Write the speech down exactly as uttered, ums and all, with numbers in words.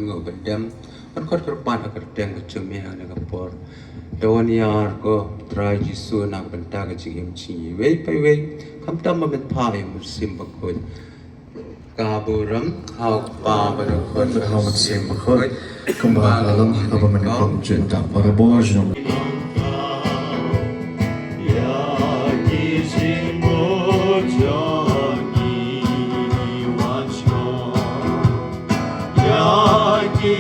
Ngo ba dem ban khot kyrpad ha ka kyrteng ka jong me ha kane ka por. Da wan ïar ko Trai Jisu na ka bynta ka jingim jong ngi iwei pa iwei. Khamtam ba men phah ïa u Mynsiem Bakhuid. Ka burom ha u Kpa bad ha u Khun bad ha u Mynsiem Bakhuid. Kumba ha ka long, ha kaba mynnyngkong, junom parabor, junom. Ïa ki jingmut jong ngi wan sngewbha. Ïa ki